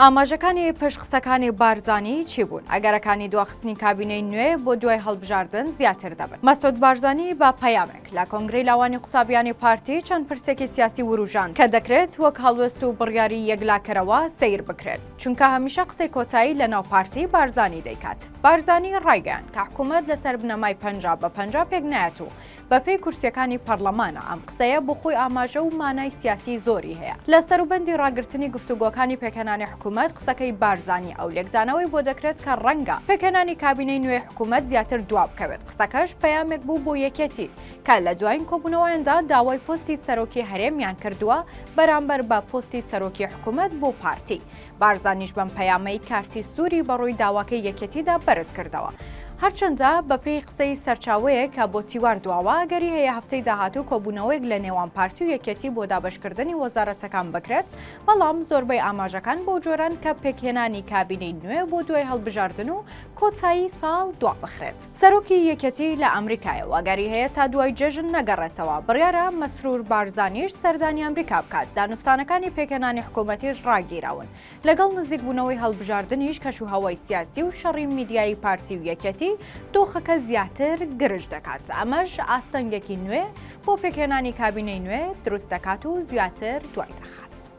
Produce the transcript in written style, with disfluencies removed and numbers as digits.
ئاماژەکانی پشت قسەکانی بارزانی چی بوون؟ ئەگەرەکانی دواخستنی کابینەی نوێ بۆ دوای هەڵبژاردن زیاتر دەبن. مەسعود بارزانی بە پەیامێک لە کۆنگرەی لاوانی قوتابیانی پارتی چەند پرسێکی سیاسی وروژاند کە دەکرێت وەک هەڵوێست و بڕیاری یەکلاکەرەوە سەیر بکرێت، چونکە هەمیشە قسەی کۆتایی لەناو پارتی بارزانی دەیکات. بارزانی ڕایگەیاند کە حکومەت لەسەر بنەمای 50 بە 50 پێکنایەت و بەپێی کورسیەکانی پەڕلەمانە، ئەم قسەیە بۆ خۆی ئاماژە و مانای سیاسی زۆری هەیە. لە سەروبەندی ڕاگرتنی گفتوگۆکانی پێکهێنانی حکومەت، قسەکەی بارزانی ئەو لێکدانەوەی بۆ دەکرێت کە ڕەنگە پێکهێنانی کابینەی نوێی حکومەت زیاتر دوابکەوێت، قسەکەش پەیامێک بوو بۆ یەکێتی کە لە دوایین کۆبوونەوەیاندا داوای پۆستی سەرۆکی هەرێمیان کردووە بەرامبەر بە پۆستی سەرۆکی حکومەت بۆ پارتی. بارزانیش بەم پەیامەی کارتی سووری بەڕووی داواکەی یەکێتیدا بەرز کردەوە. هەرچەندە بەپێی قسەی سەرچاوەیەک کە بۆ تیوار دواوە، ئەگەری هەیە هەفتەی داهاتوو کۆبوونەوەیەک لە نێوان پارتی و یەکێتی بۆ دابەشکردنی وەزارەتەکان بکرێت، بەڵام زۆربەی ئاماژەکان بەو جۆرەن کە پێکهێنانی کابینەی نوێ بۆ دوای هەڵبژاردن و کۆتایی ساڵ دوابخرێت. سەرۆکی یەکێتی لە ئەمریکایە و ئەگەری هەیە تا دوای جەژن نەگەڕێتەوە، بڕیارە مەسرور بارزانیش سەردانی ئەمریکا بکات، دانوستانەکانی پێکهێنانی حکوومەتیش ڕاگیراون، لەگەڵ نزیکبوونەوەی هەڵبژاردنیش کەشوهەوای سیاسی و شەڕی میدیایی پارتی و یەکێتی دۆخەکە زیاتر گرژ دەکات، ئەمەش ئاستەنگێکی نوێ بۆ پێکهێنانی کابینەی نوێ دروست دەکات و زیاتر دوای دەخات.